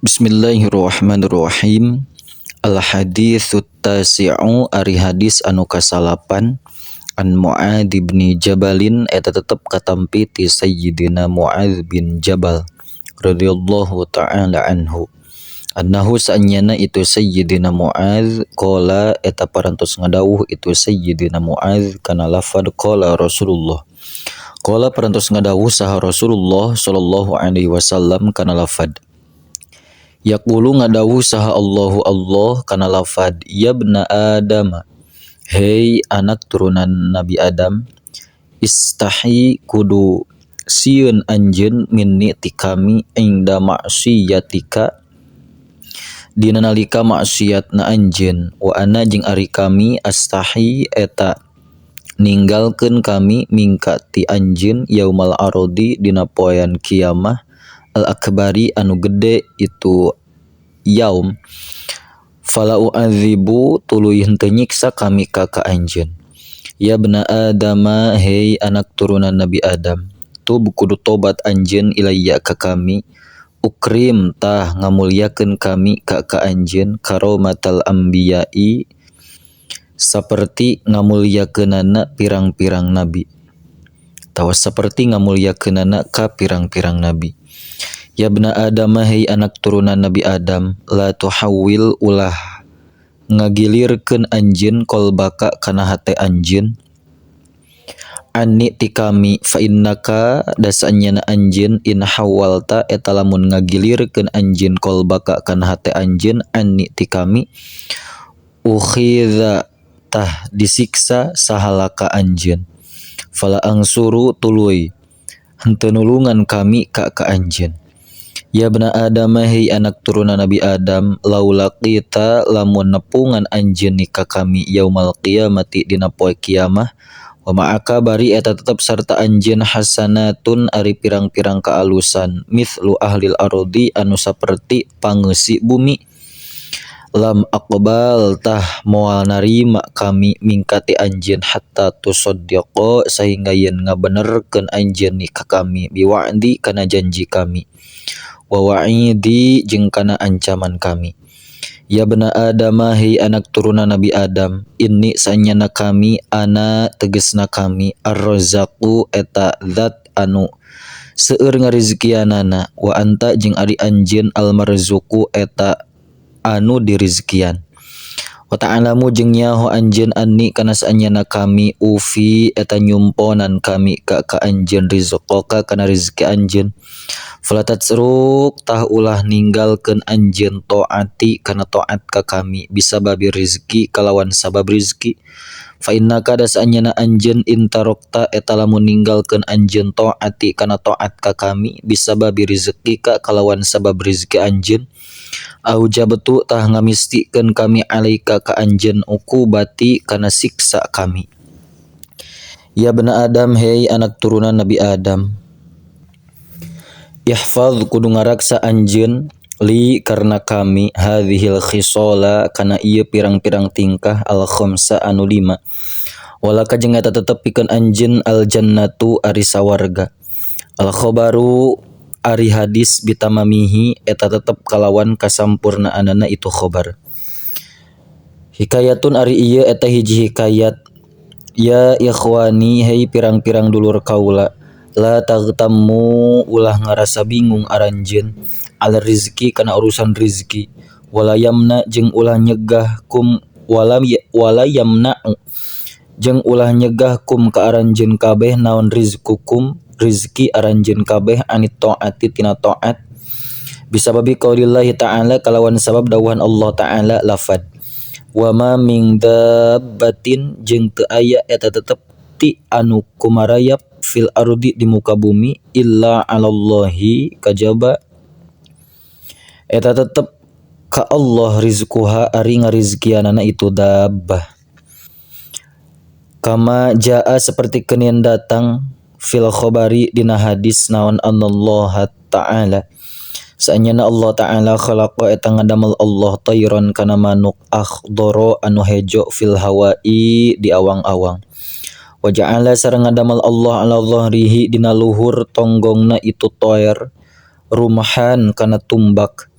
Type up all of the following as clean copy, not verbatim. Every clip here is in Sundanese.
Bismillahirrahmanirrahim. Al haditsu tasi'u ari hadis anu kasalapan an Mu'adz bin Jabalin eta tetep katampi ti Sayyidina Mu'adz bin Jabal radhiyallahu ta'ala anhu. Annahu saanyana itu Sayyidina Mu'adz qala eta parantos ngadawuh itu Sayyidina Mu'adz kana lafad qala Rasulullah. Qala parantos ngadawuh saha Rasulullah sallallahu alaihi wasallam kana lafad Yaqulu ngadawuh saha Allahu Allah kana lafad yabna Adam, hei anak turunan Nabi Adam, istahi kudu sieun anjeun minni ti kami inda maksiatika dina nalika maksiatna anjeun, wa ana jeung ari kami astahi eta ninggalkeun kami mingka ti anjeun yaumal ardi dina poean kiamah al-akbari anu gede itu yaum, fala u'adzibu tuluy henteu nyiksa kami ka ka anjeun. Ya bna Adama, hei anak turunan Nabi Adam, tub kudu tobat anjeun ilayya ka kami, ukrim tah ngamulyakeun kami ka ka anjeun karomatal anbiya'i saperti ngamulyakeunana pirang-pirang nabi, tawa saperti ngamulyakeunana ka pirang-pirang nabi. Ya bna Adam, hei anak turunan Nabi Adam, la tuhawwil ulah ngagilirkeun anjeun qalbaka kana hate anjeun anni ti kami, fa innaka dasanyana anjeun in hawalta eta lamun ngagilirkeun anjeun qalbaka kana hate anjeun anni ti kami, ukhidza tah disiksa sahalaka anjeun, fala angsuru tuluy henteu nulungan kami ka ka anjeun. Ya bna Adam, hei anak turunan Nabi Adam, laula qita lamun nepungan anjeun ka kami yaumal qiyamati dina poe kiamah, wa ma'aka bari eta tetep sarta anjeun hasanatun ari pirang-pirang kaalusan mithlu ahlil ardi anu saperti pangeusi bumi, lam aqbal tah moal narima kami mingkati anjeun hatta tusaddiqa sahingga yen ngabenerkeun anjeun ka kami biwa'di kana janji kami wa wa'idi jeung kana ancaman kami. Ya bna Adam, hei anak turunan Nabi Adam, inni sanyana kami ana tegesna kami ar-razzaqu eta zat anu seueur ngarizkianana, wa anta jeung ari anjeun al-marzuqu eta anu dirizkian. Wa ta'alamu jeung nyaho anjeun anni kana saanyana kami ufi eta nyumponan kami ka ka anjeun rizqoka kana rizki anjeun, fala tatsruk tah ulah ninggalkeun anjeun taati kana taat ka kami bisababi rizki kalawan sabab rizki, fa innaka da saanyana anjeun intarokta eta lamun ninggalkeun anjeun taati kana taat ka kami bisababi rizqika kalawan sabab rizki anjeun, aujabtu tah ngamistikeun kami alaika ka anjeun uqubati kana siksa kami. Ya bna Adam, hei anak turunan Nabi Adam, ihfaz kudu ngaraksa anjeun li karena kami hadhil khisala kana ieu pirang-pirang tingkah al khamsa anu lima, walaka jeung eta tetep pikeun anjeun al jannatu ari sawarga. Al khabaru ari hadis bitamamihi eta tetep kalawan kasampurnaanana itu khabar. Hikayatun ari ieu eta hiji hikayat. Ya ikhwani, hei pirang-pirang dulur kaula, la taghtammu ulah ngarasa bingung aranjeun ala rizki kana urusan rizki, wala yamna jeung ulah nyegah kum wala wala yamna jeung ulah nyegah kum ka aranjeun kabeh naon rizkukum rizki aranjeun kabeh anit taati tina taat bisababi qaulillahi ta'ala kalawan sabab dawuhan Allah ta'ala lafad wa ma min dabbatin jeung teu aya eta tetep ti anu kumarayap fil ardi di muka bumi illa 'alallahi kajaba eta tetep ka Allah rizquha ari ngarizkianana itu dabbah. Kama jaa seperti kenian datang fil khabari dina hadis naon anallaha ta'ala saanyana Allah ta'ala khalaqa eta ngadamel Allah tayran kana manuk akhdara anu hejo fil hawai di awang-awang, wa ja'ala sareng ngadamel Allah ala dhahrihi dina luhur tonggongna itu toer rumhan kana tumbak.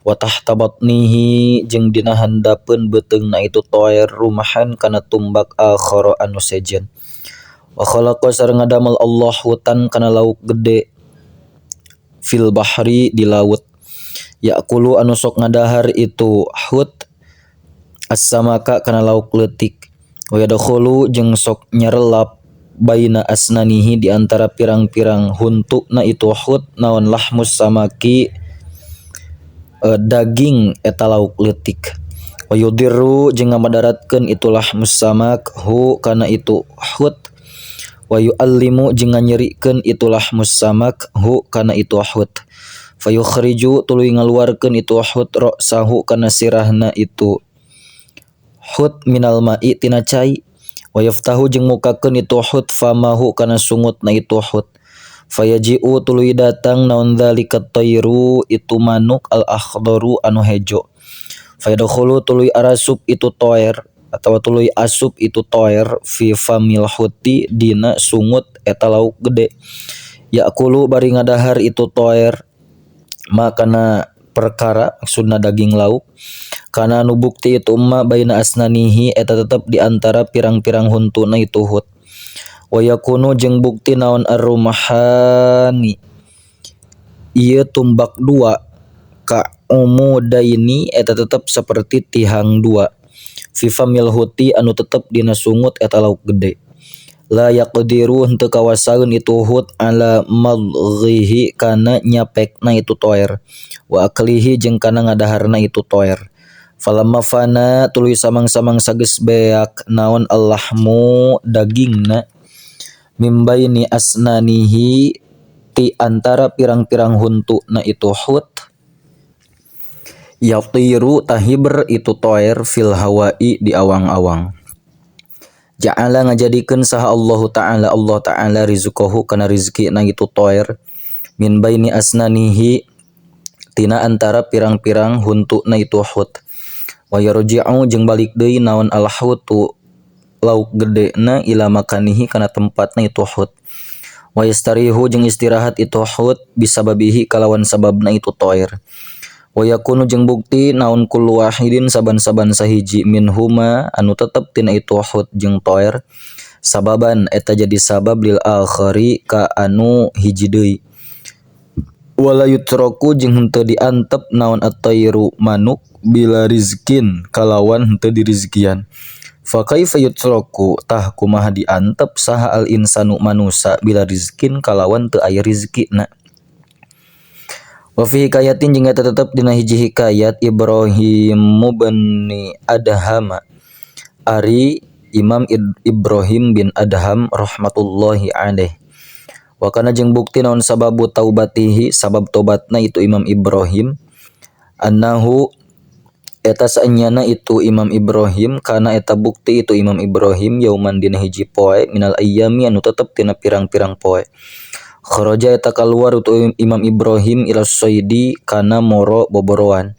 Wa tahta batnihi jeung dina handapeun beuteungna itu toer rumahan kana tumbak akhara anu sejen. Wa khalaqa sareng ngadamel Allah hutan kana lauk gede fil bahri di laut. Ya'kulu anu sok ngadahar itu hut as-samaka kana lauk leutik. Wa yadkhulu jeung sok nyerelap baina asnanihi di antara pirang-pirang huntuna itu hut naon lahmus samaki daging eta lauk leutik. Wa yudirru jeung ngamadaratkeun itu lahmus samak hu kana itu hut. Wa yu'allimu jeung nganyerikeun itu lahmus samak hu kana itu hut. Fayukhriju tuluy ngaluarkeun itu hut ra'sahu kana sirahna itu hut minal ma'i tina cai. Wa yaftahu jeung mukakeun itu hut famahu kana sungutna itu hut. Fayaji'u tuluy datang naon dzalika tayru itu manuk al akhdaru anu hejo. Fayadkhulu tuluy arasup itu toer atawa tuluy asup itu toer fi famil huti dina sungut eta lauk gede. Ya'kulu bari ngadahar itu toer makana perkara maksudna daging lauk kana nu bukti itu ma baina asnanihi eta tetep di antara pirang-pirang huntuna itu hut. Wa yakunu jeung bukti naon ar-rumahani ieu tumbak dua ka umudaini eta tetep seperti tihang dua fi famil huti anu tetep dina sungut eta lauk gede. La yaqdiru henteu kawasaeun itu hut ala madghihi kana nyapekna itu toer wa aklihi jeung kana ngadaharna itu toer. Falamma fana tuluy samang-samang sageus beak naon allahmu dagingna mimbaini asnanihi ti antara pirang-pirang huntuna itu hut yatiru tahibr itu toer fil hawai di awang-awang. Ja'ala ngajadikeun saha Allah Ta'ala Allah Ta'ala rizqahu kana rizkina itu toer min baini asnanihi tina antara pirang-pirang huntuna itu hut. Wa yarji'u jeung balik deui naon al-hutu lauk gedena ila makanihi kana tempatna itu hut. Wa yastarihu jeung istirahat itu hut bisababihi kalawan sababna itu toer. Wa yakunu jeung bukti naon kullu wahidin saban-saban sahiji minhuma anu tetep tina itu hut jeung toer sababan eta jadi sabab lil akhari ka anu hiji deui. Wala yutraku jeung henteu diantep naon at-tayru manuk bila rizkin kalawan henteu dirizkian. Fa kaifa yutraku tah kumaha diantep saha al insanu manusa bila rizkin kalawan teu aya rizkina. Wa fi hikayatin jeung eta tetep dina hiji hikayat Ibrahim bin Adham ari Imam Ibrahim bin Adham rahmatullahi alaih. Wa kana jeung bukti naon sababu taubatihi sabab tobatna itu Imam Ibrahim annahu eta saenyana itu Imam Ibrahim kana eta bukti itu Imam Ibrahim yauman dina hiji poe minal ayyami anu tetep tina pirang-pirang poe. Kharaja eta kaluar itu Imam Ibrahim ila saidi kana moro boboroan.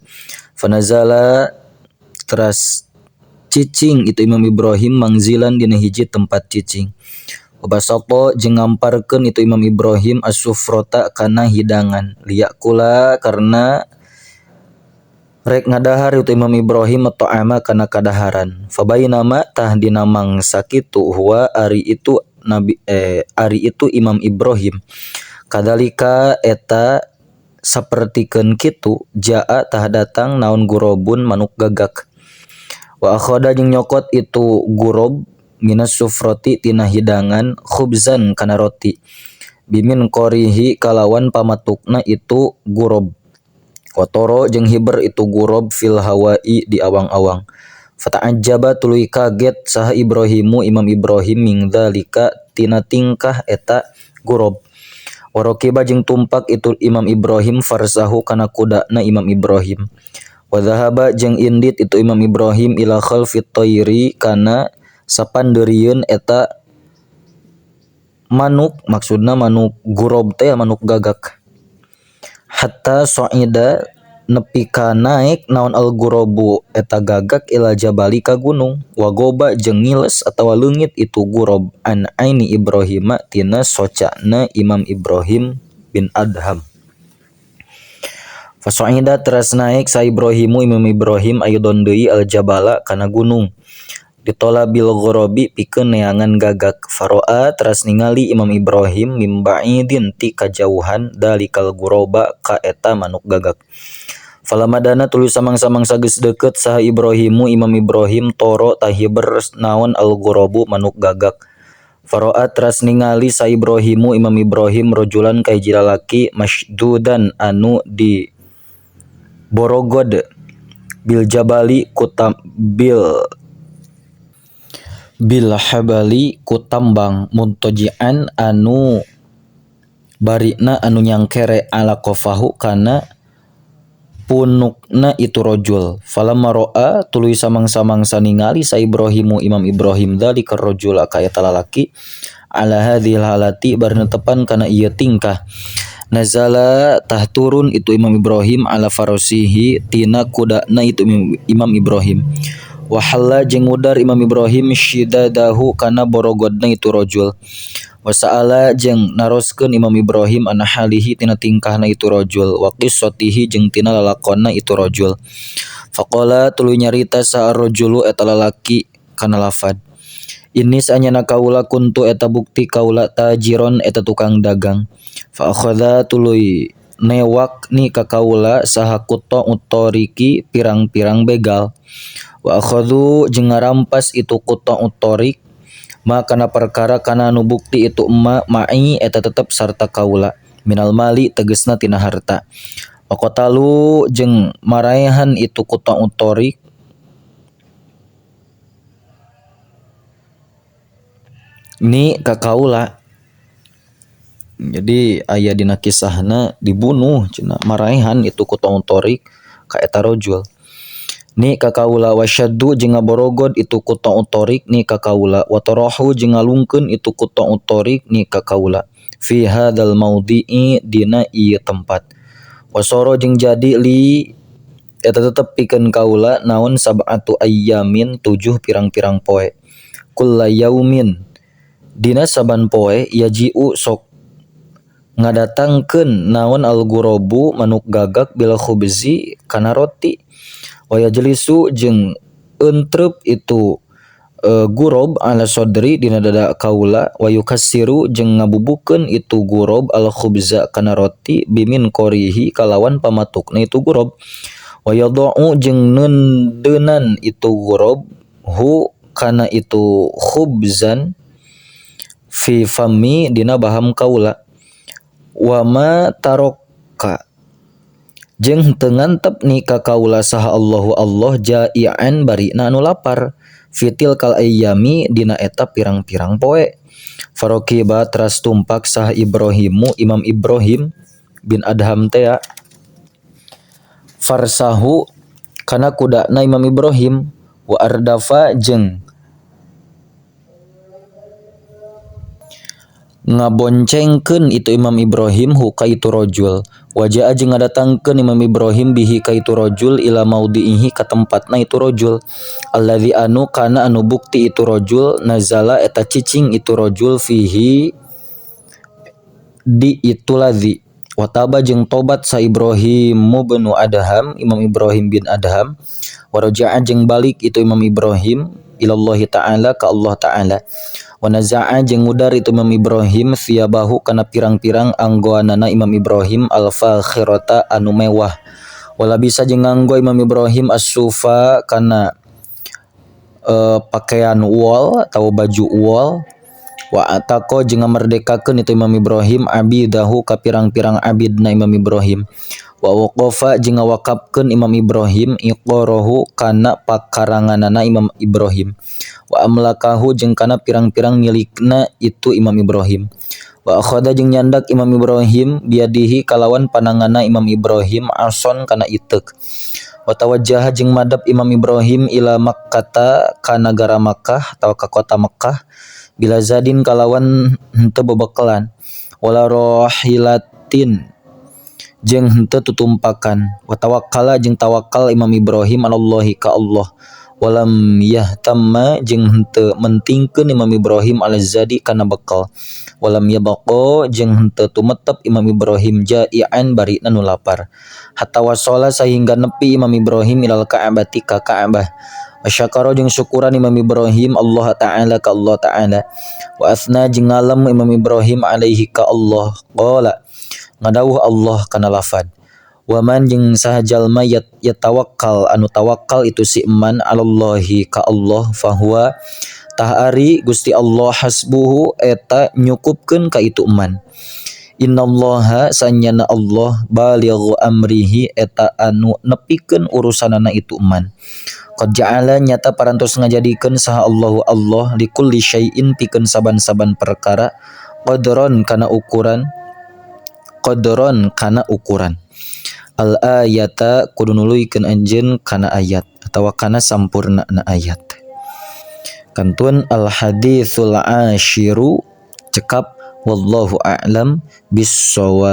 Fanazala teras cicing itu Imam Ibrahim mangzilan dina hiji tempat cicing. Wabasato jeung ngamparkeun itu Imam Ibrahim as-sufrata kana hidangan liyakula karena rek ngadahar itu Imam Ibrahim at'ama kana kadaharan. Fabainama tah dina mangsa kitu huwa ari itu nabi ari itu Imam Ibrahim kadalika eta sapertikeun kitu jaa tah datang naon gurobun manuk gagak. Wa akhada jeung nyokot itu gurob minas sufrati tina hidangan khubzan kana roti bimin qorihi kalawan pamatukna itu gurob. Watoro jeung hiber itu gurob fil hawai di awang-awang. Fata'ajjaba tuluy kaget saha Ibrahimu Imam Ibrahim min dzalika tina tingkah eta gurob. Warakiba jeung tumpak itu Imam Ibrahim farsahu kana kudana Imam Ibrahim. Wa dhahaba jeung indit itu Imam Ibrahim ila khalfit tayri kana sapandeurieun eta manuk maksudna manuk gurob teh manuk gagak. Hatta sa'ida nepi ka naek naon al-gurobu eta gagak ila jabali ka gunung wagoba jeung ngiles atawa leungit itu gurob an aini Ibrahima tina socana Imam Ibrahim bin Adham. Fasa'ida teras naik sa Ibrahimu Imam Ibrahim ayudon deui al jabala kana gunung ditolabil ghorobi pikeun neangan gagak. Faro'a teras ningali Imam Ibrahim mim ba'idin ti kajauhan dalikal guroba ka eta manuk gagak. Falamadana tuluy samang-samangsa geus deukeut saha Ibrahimu Imam Ibrahim toro tahiber naon al ghorobu manuk gagak. Faro'a teras ningali sa Ibrahimu Imam Ibrahim rojulan ka hiji lalaki masdudan anu di borogod bil jabali kutambil bil habali kutambang muntojian anu barina anu nyangkere ala qafahu kana punukna itu rojul. Falamma ra'a tuluy samang-samangsa ningali sa Ibrahimu Imam Ibrahim dzalika rajula ka eta lalaki ala hadhil halati barna tepan kana ieu tingkah. Nazala tah turun itu Imam Ibrahim ala farosihi tina kudana itu Imam Ibrahim. Wahalla jeung ngudar Imam Ibrahim syidadahu kana borogodna itu rajul. Wasa'ala jeung naroskeun Imam Ibrahim ana halihi tina tingkahna itu rajul wa qissatihi jeung tina lalakonna itu rajul. Faqala tuluy nyarita sa ar-rajulu eta lalaki kana lafad. Ini saanyana kaula kuntu eta bukti kaula tajiron eta tukang dagang. Fa akhadha tuluy newak ni ka kaula saha kutha utoriki pirang-pirang begal. Wa akhadhu jeung ngarampas itu kutha utorik ma kana perkara kana anu bukti itu emma ma'i eta tetep sarta kaula minal mali tegesna tina harta. Wa qatalu jeung maraehan itu kutha utorik ni ka kaula. Jadi aya dina kisahna dibunuh cenah maraehan itu kutha utorik ka eta rajul. Ni ka kaula wasyaddu jeung ngaborogod itu kutha utorik ni ka kaula wa tarahu jeung ngalungkeun itu kutha utorik ni ka kaula fi hadzal maudhi'i dina ieu tempat. Wasoro jeung jadi li eta tetep pikeun kaula naon sab'atu ayyamin 7 pirang-pirang poe. Kulla yaumin dina saban poe yaji'u sok ngadatangkeun naon al-ghurabu manuk gagak bil khubzi kana roti. Wa yajlisu jeung entrep itu gurob ala sodri dina dada kaula wa yukassiru jeung ngabubukeun itu gurob al khubza kana roti bimin qorihi kalawan pamatukna itu gurob. Wa yadau jeung neundeunan itu gurob hu kana itu khubzan fi fami dina baham kaula. Wa ma tarokka jeung teu ngantep ni ka kaula saha Allahu Allah jai'an barina anu lapar fitil kal ayyami dina eta pirang-pirang poe. Farokiba teras tumpak saha Ibrahimu Imam Ibrahim bin Adham tea farsahu kana kudana Imam Ibrahim wa ardafa jeung ngaboncengkeun itu Imam Ibrahim hu ka itu rajul. Wajaa jeung ngadatangkeun Imam Ibrahim bihi ka itu rajul ila maudhi'ihi ka tempatna itu rajul. Allazi anu kana anu bukti itu rajul nazala eta cicing itu rajul fihi di itu ladzi. Wataba jeung tobat sa Ibrahim bin Adham Imam Ibrahim bin Adham. Waraja'a jeung balik itu Imam Ibrahim ilallahi ta'ala ka Allah ta'ala. Wa naza'a jeung ngudar itu Imam Ibrahim thiyabahu kana pirang-pirang anggoanana Imam Ibrahim al-fakhirata anu mewah. Wala bisa jeung nganggo Imam Ibrahim as-sufa kana pakaian wol atau baju wol. Wa ataqo jeung ngamerdekakeun itu Imam Ibrahim abidahu ka pirang-pirang abidna Imam Ibrahim. Wa waqafa jeung ngawakafkeun Imam Ibrahim iqarahu kana pakaranganana Imam Ibrahim. Wa amlakahu jeung kana pirang-pirang milikna itu Imam Ibrahim. Wa akhadha jeung nyandak Imam Ibrahim biadihi kalawan pananganna Imam Ibrahim ason kana iteuk. Wa tawajjaha jeung madep Imam Ibrahim ila Makkata ka nagara Makkah atawa ka kota Makkah bila zadin kalawan henteu bebekelan wala rohilatin jeung henteu tutumpakan. Wa tawakkala jeung tawakal Imam Ibrahim alallahi ka Allah. Walam yahtamma jeung henteu mentingkeun Imam Ibrahim alazadi kana bekal. Walam yabqa jeung henteu tumetep Imam Ibrahim jai'an barina nu lapar. Hatta wasala sahingga nepi Imam Ibrahim ilal Ka'bati ka Ka'bah. Wa syakara jeung syukuran Imam Ibrahim Allah Ta'ala ka Allah Ta'ala. Wa atsna jeung ngalem Imam Ibrahim alaihi ka Allah. Qala ngadawuh Allah kana lafad. Waman jeung saha jalma yatawakkal anu tawakal itu si eman alallahi ka Allah fahuwa tah ari Gusti Allah hasbuhu eta nyukupkeun ka itu eman. Innallaha sanyana Allah balighu amrihi eta anu nepikeun urusanana itu eman. Qad ja'ala nyata parantos ngajadikeun saha Allahu Allah likulli syai'in pikeun saban-saban perkara qadron kana ukuran qadron kana ukuran. Al ayata kudu nuluykeun anjeun kana ayat atawa kana sampurna na ayat. Kantun al haditsul ashiru cekap wallahu a'lam bissawab.